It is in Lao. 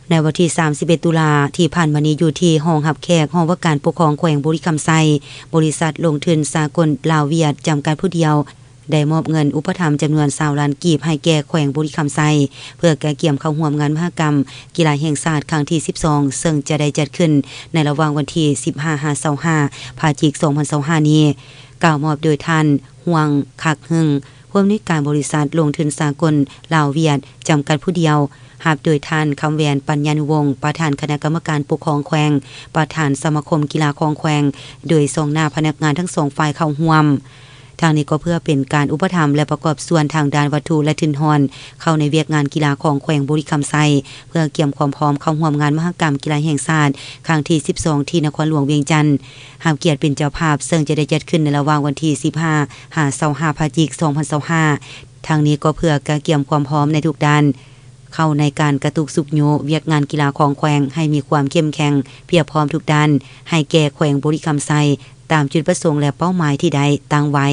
ໃນວັນທີສາມສິບເອັດ ຕຸລາທີ່ຜ່ານມານີ້ ຢູ່ທີ່ຫ້ອງຮັບແຂກ ຫ້ອງວ່າການປົກຄອງແຂວງບໍລິຄຳໄຊ, ບໍລິສັດລົງທຶນສາກົນລາວຫວຽດ ຈຳກັດຜູ້ດຽວ ໄດ້ມອບເງິນອຸປະຖຳຈຳນວນຊາວລ້ານກີບ ໃຫ້ແກ່ແຂວງບໍລິຄຳໄຊ ເພື່ອກະກຽມເຂົ້າຮ່ວມງານມະຫະກຳກິລາແຫ່ງຊາດຄັ້ງທີສິບສອງ ເຊິ່ງຈະໄດ້ຈັດຂຶ້ນໃນລະຫວ່າງວັນທີສິບຫ້າຫາຊາວຫ້າ ພະຈິກ ສອງພັນຊາວຫ້ານີ້. ກ່າວມອບໂດຍທ່ານ ຮ່ວງ ຄັກຮຶງ ຜູ້ອຳນວຍການບໍລິສັດລົງທຶນສາກົນລາວຫວຽດ ຈຳກັດຜູ້ດຽວ, ຮັບໂດຍທ່ານ ຄຳແຫວນ ປັນຍານຸວົງ ປະທານຄະນະກຳມະການປົກຄອງແຂວງ, ປະທານສະມາຄົມກິລາຂອງແຂວງ, ໂດຍສ່ອງໜ້າພະນັກງານທັງສອງຝ່າຍເຂົ້າຮ່ວມ. ທັງນີ້ກໍເພື່ອເປັນການອຸປະຖຳ ແລະ ປະກອບສ່ວນທາງດ້ານວັດຖຸ ແລະ ທຶນຮອນ ເຂົ້າໃນວຽກງານກິລາຂອງແຂວງບໍລິຄຳໄຊ ເພື່ອກຽມຄວາມພ້ອມເຂົ້າຮ່ວມງານມະຫະກຳກິລາແຫ່ງຊາດຄັ້ງທີສິບສອງ ທີ່ນະຄອນຫຼວງວຽງຈັນ, ຮັບກຽດເປັນເຈົ້າພາບ ເຊິ່ງຈະໄດ້ຈັດຂຶ້ນໃນລະຫວ່າງວັນທີສິບຫ້າຫາຊາວຫ້າ ພະຈິກ ສອງພັນຊາວຫ້າ. ທັງນີ້ກໍເພື່ອກະກຽມຄວາມພ້ອມໃນທຸກດ້ານ ເຂົ້າໃນການກະຕຸກຊຸກຍູ້ວຽກງານກິລາຂອງແຂວງໃຫ້ມີຄວາມເຂັ້ມແຂງ ພຽບພ້ອມທຸກດ້ານ ໃຫ້ແກ່ແຂວງບໍລິຄຳໄຊ ຕາມຈຸດປະສົງ ແລະ ເປົ້າໝາຍທີ່ໄດ້ຕັ້ງໄວ້.